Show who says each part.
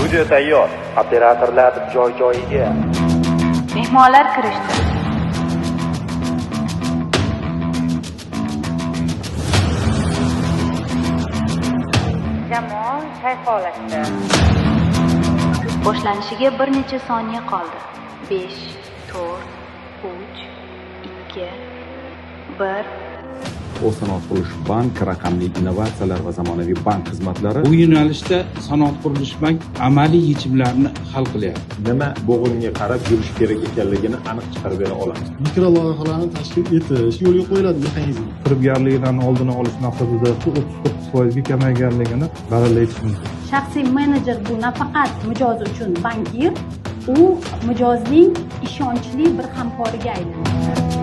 Speaker 1: Studiya tayyor. Operatorlar joy-joyiga.
Speaker 2: Mehmonlar kirishdi. Jamoa chayqolashdi. Boshlanishiga bir necha soniya qoldi. 5, 4, 3, 2, 1.
Speaker 3: O'zsanoatqurilishbank raqamli innovatsiyalar va zamonaviy bank xizmatlari.
Speaker 4: Bu yo'nalishda Sanoatqurilishbank amaliy yechimlarni hal qilyapti.
Speaker 5: Nima bo'g'imga qarab yurish kerak ekanligini aniq chiqarib bera olamiz.
Speaker 6: Mikroloyihalarni tashkil etish yo'lga qo'yiladi mexanizm.
Speaker 7: Firibgarliklarni oldini olish maqsadida 39% ga kamayganligini baralla aytish mumkin.
Speaker 8: Shaxsiy menejer bu nafaqat mijoz uchun bankir, u mijozning ishonchli bir hamkoriga aylanadi.